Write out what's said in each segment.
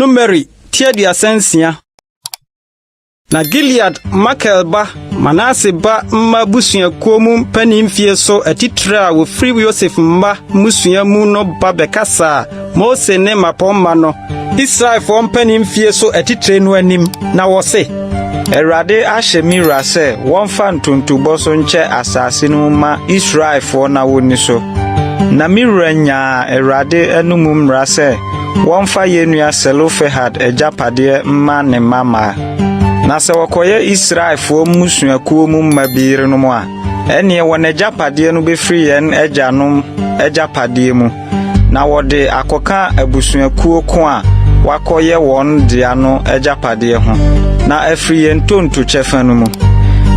Numeri ti 36. Na Gilead Makir ba Manase ba mma abusuakuo mu mpanimfie so atitire a wɔfiri Yosef mma mmusua mu no ba bɛkasaa Mose ne mmapɔmma no, Israelfoɔ mpanimfie so atitire no anim, na wɔse, Awurade ahyɛ me wura sɛ wɔmfa ntontobɔ so nkyɛ asase no mu mma Israelfoɔ na wonni so. Na me wura nyaa Awurade anom mmara sɛ wɔmfa yɛn nua Selofehad agyapadeɛ mma ne mma mmaa. Na sɛ wɔkɔyɛ Israelfoɔ mmusuakuo mu mma bi yerenom a, ɛnneɛ wɔn agyapadeɛ no bɛfiri yɛn agyanom agyapadeɛ mu, na wɔde akɔka abusuakuo ko a wɔakɔyɛ wɔn dea no agyapadeɛ ho, na afiri yɛn ntonto kyɛfa no mu.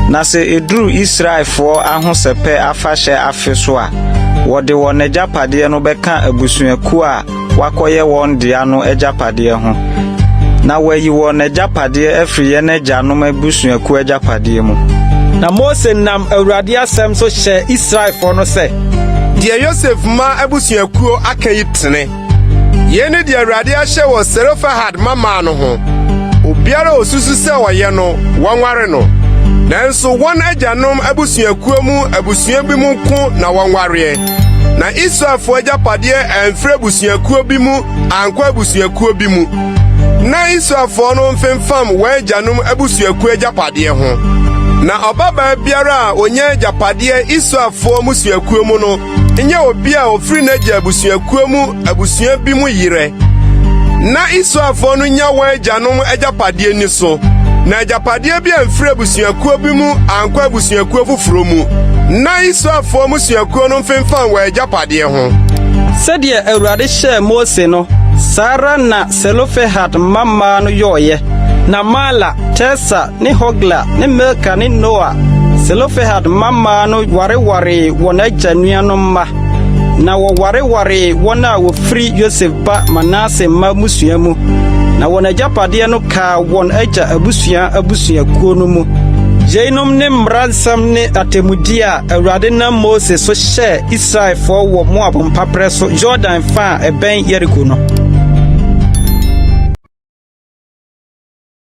Na sɛ ɛduru Israelfoɔ ahosɛpɛ afahyɛ afe so a, wɔde wɔn agyapadeɛ no bɛka abusuakuo a wɔakɔyɛ wɔn dea no agyapadeɛ ho, na wɔayi wɔn agyapadeɛ afiri yɛn agyanom abusuakuo agyapadeɛ mu. Na Mose nam Awurade asɛm so hyɛɛ Israelfoɔ no sɛ, Deɛ Yosef mma abusuakuo aka yi tene. Yei ne deɛ Awurade ahyɛ wɔ Selofehad mmammaa no ho. Obiara a osusu sɛ ɔyɛ no, wɔnware no. Nanso wɔn agyanom abusuakuo mu abusua bi mu nko na wɔnwareɛ. Na Israelfoɔ agyapadeɛ amfiri abusuakuo bi mu ankɔ abusuakuo bi mu. Na Israelfoɔ no mfemfam wɔn agyanom abusuakuo agyapadeɛ ho. Na ɔbabaa biara a onya agyapadeɛ Israelfoɔ mmusuakuo mu no nyɛ obi a ofiri n'agya abusuakuo mu abusua bi mu yerɛ. Na Israelfoɔ no nya wɔn agyanom agyapadeɛ ni so, na agyapadeɛ bi amfiri abusuakuo bi mu ankɔ abusuakuo foforɔ mu. Na Israelfoɔ mmusuakuo no mfemfam wɔn agyapadeɛ ho. Sɛdeɛ Awurade hyɛɛ Mose no, saa ara na Selofehad mma mmaa no yɔeɛ. Na Mahla, Tirsa ne Hogla ne Milka ne Noa, Selofehad mma mmaa no warewaree wɔn agya nuanom mma, na wɔwarewaree wɔn a wɔfiri Yosef ba Manase mma mmusua mu, na wɔn agyapadeɛ no kaa wɔn agya abusua abusuakuo no mu. Yeinom ne mmara nsɛm ne atemmudeɛ a Awurade nam Mose so hyɛɛ Israelfoɔ wɔ Moab mpaperɛ so Yordan fa a ɛbɛn Yeriko no.